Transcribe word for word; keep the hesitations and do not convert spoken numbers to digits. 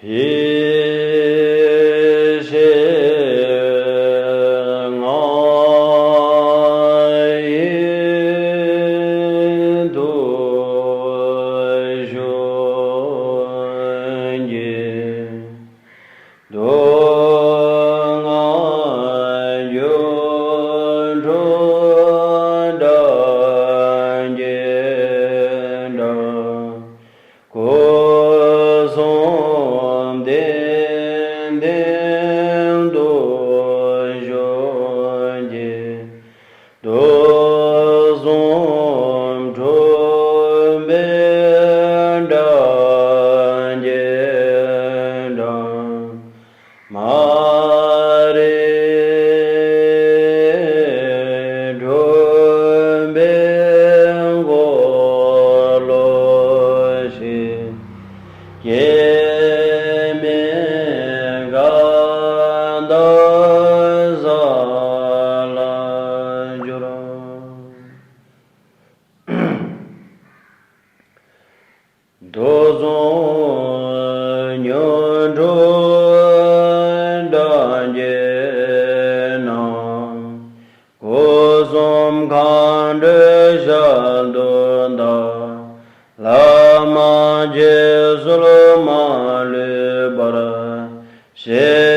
ཡེ་ཤེས་ལྔ་ཡི་དུ་ཞུགས་ཀྱི། མདོ་སྔགས་སྒྱུ་འཕྲུལ་དྲ་རྒྱའི་སྒྲ། སྐུ་གསུམ་ལྡན་ལྡན་དུ་བཞུགས་ཀྱི། དུག་གསུམ་འཁྲུགས་པའི་དྲ་རྒྱའི་སྒྲ། མ་རིག་འཁྲུགས་པའི་འཁོར་ལོ་ཞིག། སྐྱེ་མེད་དགའ་ལྡན་ས་ལ་གྱུར། དུག་གསུམ་སྨྱོ་འཁྲུགས་དྲ་རྒྱའི་ནང་། སྐུ་གསུམ་མཁའ་འགྲོའི་ཞལ་དུ་བལྟ། ལྷ་མ་ཆེ་སུ་ལ་མ་ལུས་པར་བཞེས།